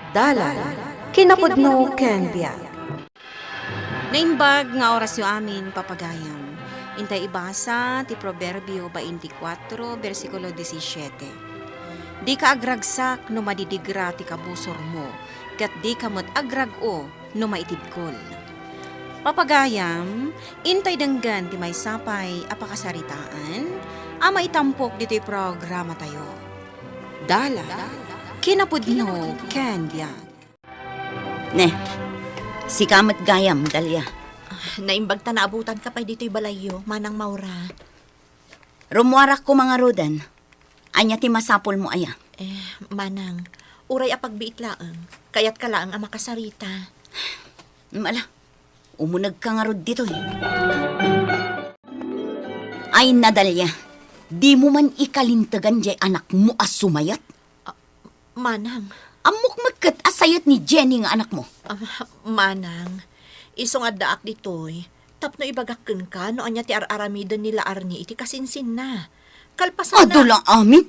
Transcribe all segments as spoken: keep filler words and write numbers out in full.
Dalan, kinapudno ken biag. Naimbag nga orasyo amin, papagayam. Intay ibasa ti Proverbio twenty-four, bersikulo disisiete. Dika agragsak no madidigra ti kabusormo, ket dika met agrag-o no maitibkol. Papagayam, intay denggen ti maysa pay a pakasaritaan a maitampok ditoy programatayo. Dalan, kinapudno ken biag. Ne, sika met gayam, Dalia. Ah, naimbag ta naabutanka pay ditoy balayyo, Manang Maura. Rummuarak koma ngaruden. Ania ti masapulmo aya? Eh, Manang, uray a pagbiit laeng, kayatka laeng a makasarita. Mala, umunegka ngarud ditoy. Ay, Dalia, dimo man ikalintegan jay anakmo a sumayat? Manang. Ammok met ket a sayat ni Jenny nga anakmo. Ah, Manang, isu nga addaak ditoy, tapno ibagak kenka no ania ti ar-aramiden ni La Arnie iti kasinsinna. Kalpasanna. Adu la amin?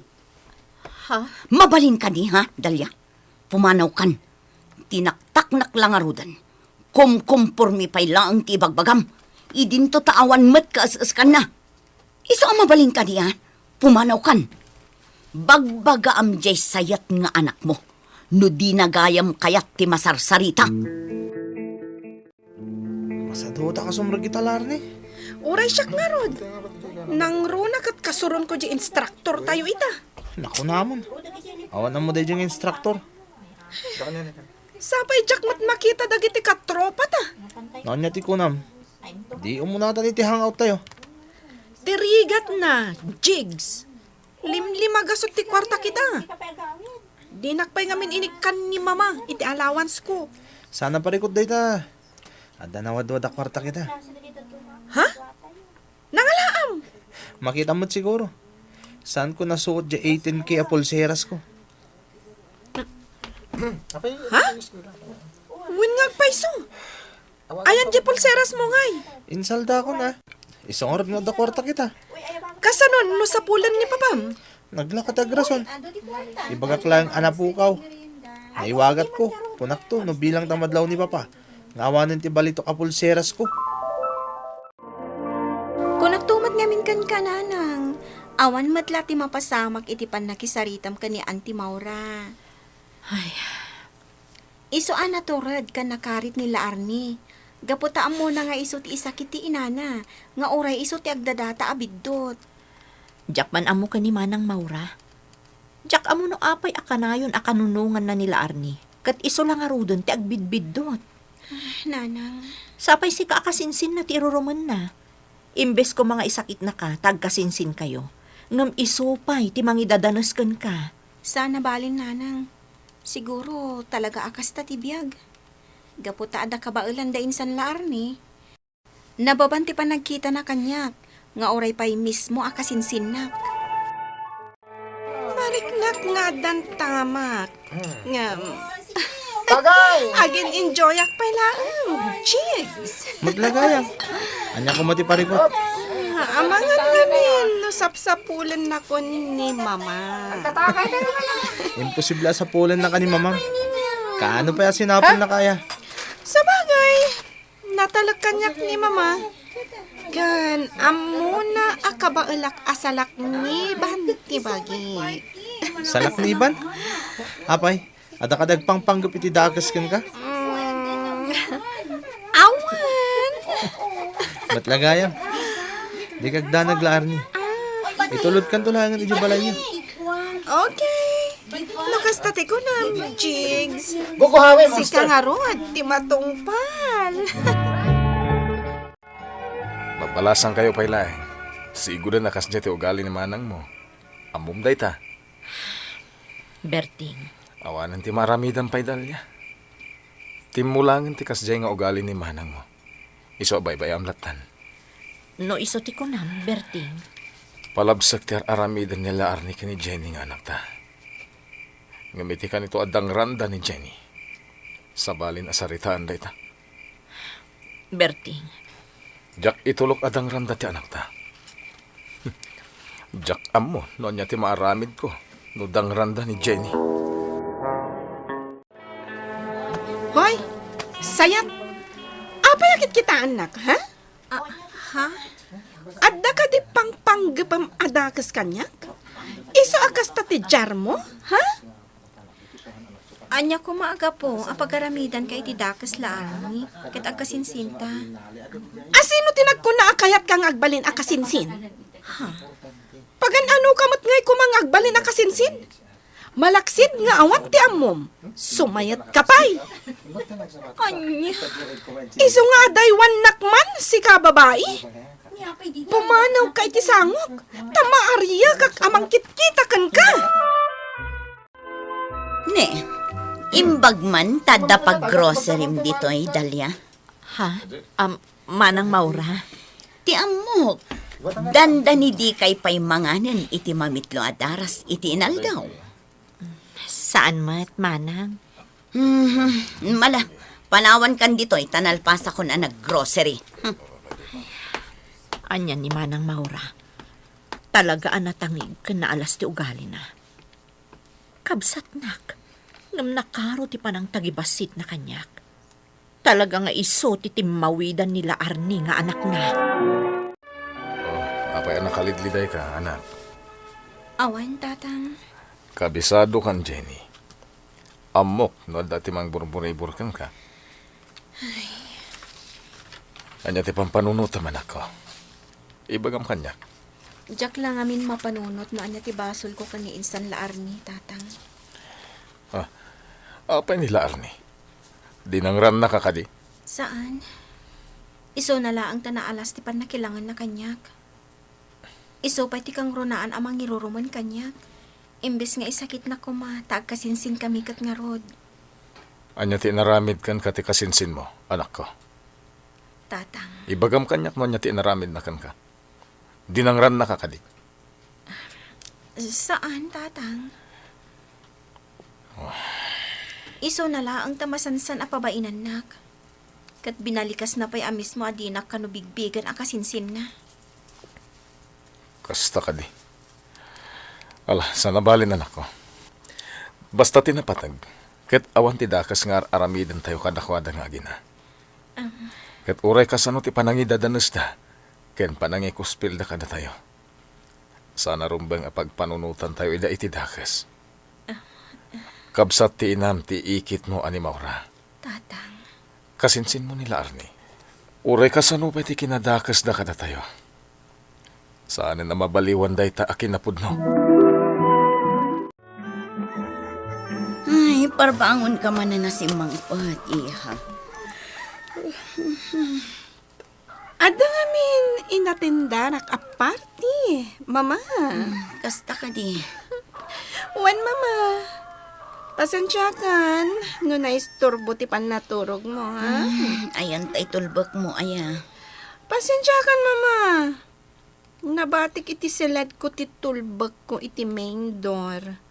Ha? Mabalin kadi, ha, Dalia? Pumanawkan. Tinaktaknak la ngaruden. Kumkumpormi pay laeng ti ibagbagam. Idinto ta awan met kaes-eskanna. Isu a mabalin kadi, a? Pumanawkan. Bagbagaam jay sayat nga anakmo. No dina gayam kayat ti masarsarita. Masaduta ka sumrek ita, La Arnie. Uray siak ngarud. Nangruna ket kasuronko jay instructor tayo ita. Nakunamon. Awan ammo dayjay nga instructor. Sapay diak met makita dagiti katropata. Ania ti kunam? Di umunatan iti hangout tayo. Ti rigatna, Jigs. Limlima gasut ti kuarta kita. Dinak pay ngamin inikkan ni Mama iti allowance ko. Sana parikut dayta. Adda nawadwad a kuarta kita. Ha? Nangalaam? Makita met siguro. Saan ko nasuot di eighteen K a pulseras ko? Ha? Wen nga agpayso. Ayan di pulseras mo ngay? Insalda ko na. Isu ngarud nga adda kuarta kita. Kasano no sapulen ni papam? Naglaka ti agrason. Ibagak laeng a napukaw. Naiwagat ko. Kunakto no bilang ta madlaw ni papa nga awanen ti balitok a pulseras ko. Kunakto met ngamin kenka, Nanang. Awan met la ti mapasamak iti pannakisaritam ken ni Auntie Maura. Ay. Isu a natured ken nakarit ni La Arnie. Gapu ta ammona nga isu ti isakit ti inana, nga uray isu ti agdadata a biddut. Diak man ammo ken ni Manang Maura. Diak ammo no apay a kanayon a kanunonganna ni La Arnie, ket isu la ngaruden ti agbidbiddut. Ah, Nanang. Sapay sika a kasinsinna ti irurumenna. Imbes koma nga isakitnaka ta agkasinsinkayo, ngem isu pay ti mangidadanes kenka. Saan a balin, Nanang. Siguro, talaga a kasta ti biag. Gapu ta adda kabaelan da insan La Arnie. Nababan ti panagkitana kaniak, nga uray pay mismo a kasinsinnak. Mariknak nga addan tamak. Ngem, agin-enjoyak pay laeng, Jigs. Maglagayam. Ania koma ti parikut? Ah, amangan ngamin no sapsapulennakon ni Mama. Imposible a sapulennaka ni Mama. Kaano pay a sinapulnaka aya? Sabagay, natalek kaniak ni Mama. Ken ammona a kabaelak a salakniban ti bagik. Salakniban? Apay, adda kadi agpangpanggep iti dakes kenka? Mm. Awan. Met la gayam. Dika agdanag la, Arnie. Itulodkanto laengen idiay balayyo. Okay. No kasta ti kunam, Jigs. Sika ngarud ti matungpal. Mabalasankayo pay laeng. Sigoden a kasdiay ti ugali ni manangmo. Ammom dayta? Berting. Awanen ti maaramidam pay, Dalia. Timmulangen ti kasdiay nga ugali ni manangmo. Isu a baybay-am lattan. No isu ti kunam, Berting. Palabsek ti ar-aramiden ni La Arnie ken ni Jenny nga anakta. Ngem iti kanito a dangranda ni Jenny, sabalin a saritaen dayta. Berting. Diak itulok a dangranda ti anakta. Diak ammo no ania ti maaramidko no dangranda ni Jenny. Hoy, sayat! Apay a kitkitaennak, ha? Ah, ha? Adda kadi pangpanggepem a dakes kaniak? Isu a kasta ti diarmo, ha? Ania koma a gapu a pagaramidanka iti dakes la Arnie, ket agkasinsinta? Asino ti nagkuna a kayatka nga agbalin a kasinsin? Ha? Pagan-anoka met ngay koma nga agbalin a kasinsin? Malaksid nga awan ti ammom, sumayatka pay. Ania? Isu nga adaywannak man, sika babai. Pumanawka iti sangok, ta maariakak a mangkitkita kenka. Ne, imbag man ta adda paggrocerim ditoy, Dalia? Ha? Am, Manang Maura? Ti ammok, dandani dikay pay manganen iti mamitlo a daras iti inaldaw. Saan met, Manang. Mhm. Mala, panawankan ditoy ta nalpasakon a naggrocery. Hmm. Ania ni Manang Maura? Talaga a natangig ken naalas ti ugalina. Kabsatnak, ngem nakaro ti panangtagibassitna kaniak. Talaga nga isu ti timmawidan ni la Arnie nga anakna. Oh, apay a nakalidlidayka, anak? Awan, Tatang. Kabisadokan, Jenny. Ammok no adda ti mangburburibur kenka. Ay. Ania ti pampanunotam, anakko? Ibagam kaniak. Diak la ngamin mapanunot no ania ti basolko ken ni insan la Arnie, Tatang. Ah, apay ni la Arnie? Dinangrannaka kadi? Saan. Isuna laeng ta naalas ti pannakilangenna kaniak. Isu pay ti kangrunaan a mangirurumen kaniak. Imbes nga isakitna koma, ta agkasinsinkami ket ngarud. Ania ti inaramid kenka ti kasinsinmo, anakko? Tatang. Ibagam kaniak no ania ti inaramidna kenka. Dinangrannaka kadi? Saan, Tatang. Oh. Isuna laeng ta masansan a pabainannak. Ket binalikasna pay a mismo a dinak kano bigbigen a kasinsinna. Kasta kadi. Ala, saan a balin, anakko. Basta ti napateg, ket awan ti dakes nga ar-aramidentayo kadakuada nga agina. Am. Ket uray kasano ti panangidadanesta ken panangikuspilda kadatayo, saan a rumbeng a pagpanunotantayo ida iti dakes. Am. Kabsat ti inam ti ikitmo a ni Maura. Tatang. Kasinsinmo ni la Arnie. Uray kasano pay ti kinadakesda kadatayo, saanen a mabaliwan dayta a kinapudno. Ay, parbangonka manen a simmangpet, iha. Adda ngamin inatendarak a party, Mama. Hmm, kasta kadi. Wen, Mama. Pasensiakan no naisturbo ti pannaturogmo, ha? Hmm, ayan ta itulbekmo, aya. Pasensiakan, Mama. Nabatik iti siledko ti tulbekko iti main door.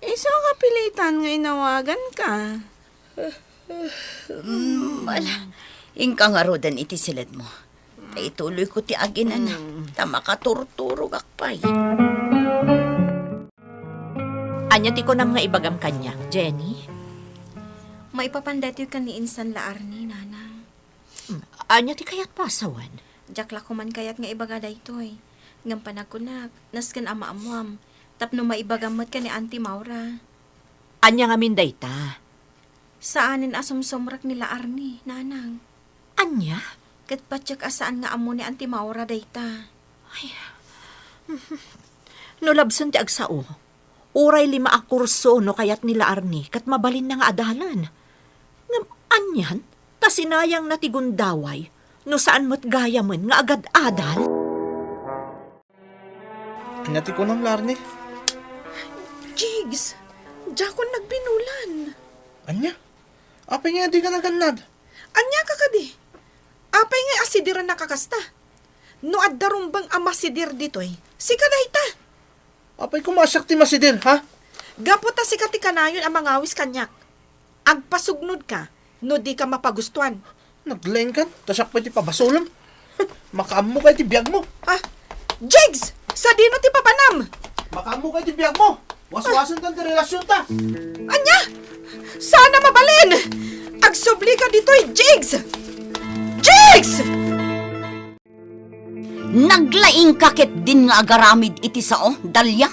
Isu a kapilitan nga inawaganka. Mm, ala, inka ngaruden iti siledmo. Ta ituloyko ti aginan, mm, ta makaturturogak pay. Ania ti kunam nga ibagam kaniak, Jenny? Maipapan daytoy ken ni insan la Arnie, Nanang. Hmm, ania ti kayatmo a sawen? Diak la koman kayat nga ibaga daytoy. Ngem panagkunak, nasken a maammoam, tapno maibagam met ken ni Auntie Maura. Ania ngamin dayta? Saanen a sumsumrek ni la Arnie, Nanang. Ania? Ket patiek a saan nga ammo ni Auntie Maura dayta. Ay. No labsen ti agsao, uray lima a kurso no kayat ni la Arnie ket mabalinna nga adalen. Ngem anian ta sinayangna ti gundaway no saan met gayamen nga agad-adal? Ania ti kunam, la Arnie? Jigs, diakon nagbinulan. Ania? Apay nga dika nagannad? Ania ka kadi? Apay nga asidirannak a kasta? No adda rumbeng a masidir ditoy, sika dayta. Apay koma a siak ti masidir, ha? Gapu ta sika ti kanayon a mangawis kaniak. Agpasugnodka no dika mapagustuan. Naglaingkan, ta siak pay ti pabasolem. Makaammo kay ti biagmo. Ah, Jigs! Sadino ti papanam? Makaammo kay ti biagmo. Waswasenkan ti relasionta. Ania? Saan a mabalin! Agsubli ka ditoy, Jigs! Jigs! Naglaingka ketdin nga agaramid iti sao, Dalia?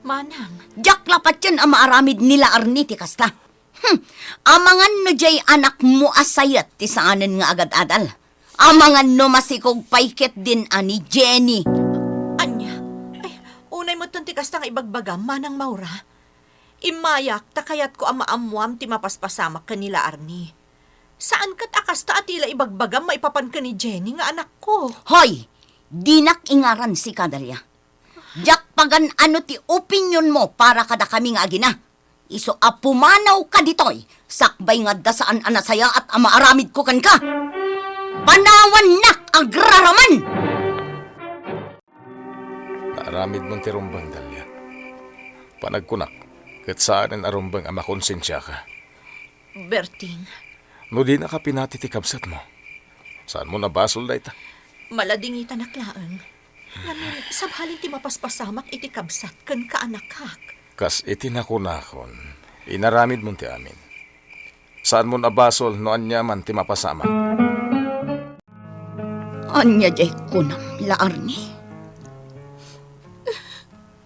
Manang. Diak la patien a maaramid ni La Arnie ti kasta. Hmm, amangan no diay anakmo a sayet ti saanen nga agad-adal. Amangan no masikog pay ketdin a ni Jenny. Ania? Ay, unay metten ti kasta nga ibagbagam, Manang Maura. Immayak, ta kayatko a maammoam ti mapaspasamak ken ni La Arnie. Saan ket a kasta a ti la ibagbagam maipapan ken ni Jenny nga anakko. Hoy! Dinak ingaran sika, Dalia. Diak pagan-ano ti opinionmo para kadakami nga agina. Isu a pumanawka ditoy, sakbay nga adda saan a nasayaat a maaramidko kenka. Panawannak agraraman! Naaramidmon ti rumbeng, Dalia. Panagkunak, ket saanen a rumbeng a makonsensiaka. Berting. No dinaka pinati ti kabsatmo, saanmon a basol dayta. Maladingitanak laeng. Ngamin, sabhalin ti mapaspasamak iti kabsat ken kaanakak. Kas iti nakunakon, inaramidmon ti amin. Saanmon a basol no aniaman ti mapasamak. Ania diay kunam, La Arnie?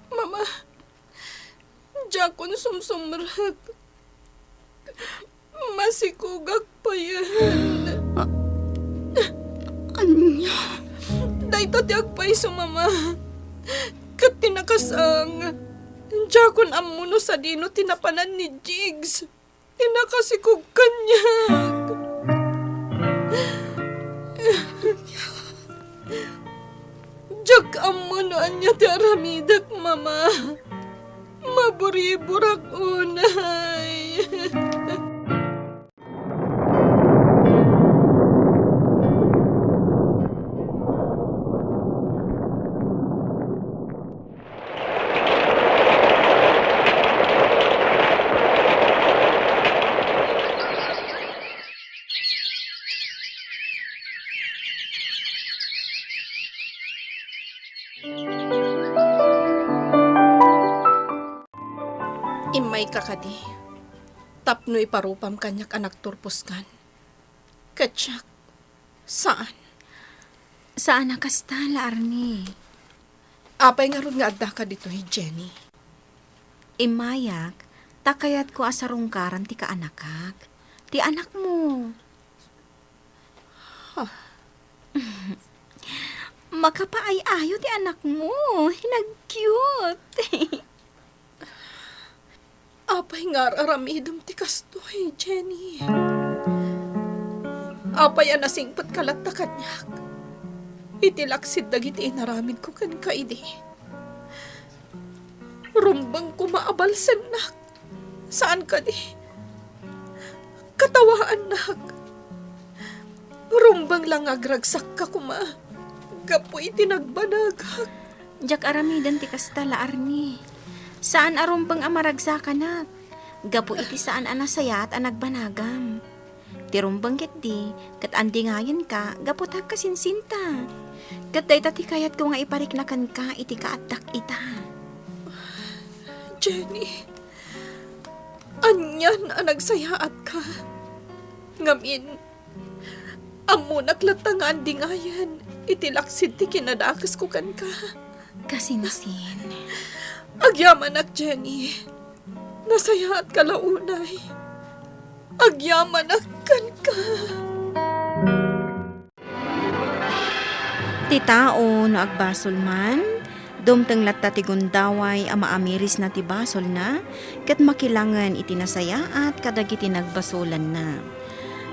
Mama, diakon sumsumrek. Masikogak payen. A-, ania? Dayta ti agpayso, Mama. Ket ti nakasang, diakon ammo no sadino ti napanan ni Jigs. Ti nakasikog kaniak. Diak ammo no ania ti aramidek, Mama. Maburiburak unay. Immayka kadi tapno iparupam kaniak a nagturposkan? Ket siak, saan. Saan a kasta, La Arnie. Apay ngarud nga addaka ditoy, Jenny? Immayak, ta kayatko a sarungkaran ti kaanakak, ti anakmo. Huh. Makapaay-ayo ti anakmo. Nag-cute. Apay nga ar-aramidem ti kastoy, Jenny? Apay a nasingpetka latta kaniak iti laksid dagiti inaramidko kenka idi? Rumbeng koma a balsennak. Saan kadi? Katawaannak. Rumbeng la nga agragsakka koma gapu iti nagbanagak. Diak aramiden ti kasta, La Arnie. Saan a rumbeng a maragsakanak gapu iti saan a nasayaat a nagbanagam. Ti rumbeng ketdi, ket andingayenka gapu ta agkasinsinta. Ket dayta ti kayatko nga iparikna kenka iti kaaddak ita. Jenny, anian a nagsayaatka. Ngamin, ammonak latta nga andingayen iti laksid ti kinadakesko kenka. Kasinsin. Agyamanak, Jenny. Nasayaatka la unay. Agyamanak kenka. Ti tao no agbasol man, dumteng latta ti gundaway a maamirisna ti basolna, ket makilangen iti nasayaat kadagiti nagbasolanna.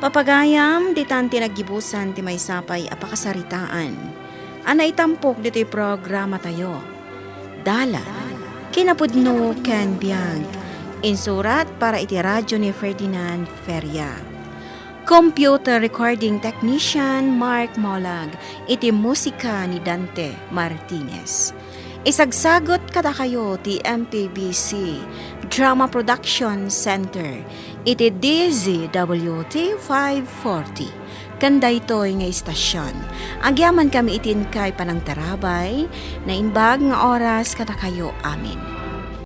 Papagayam, ditan ti naggibusan ti maysa pay a pakasaritaan a naitampok ditoy programatayo. Dalan, kinapudno ken biag. Insurat para iti radyo ni Ferdinand Feria. Computer recording technician Mark Molag iti musika ni Dante Martinez. Isagsagut kadakayo ti M P B C Drama Production Center iti D Z W T five forty. Ken daytoy nga istasyon, agyamankami iti inkay panangtarabay, naimbag nga oras kadakayo amin.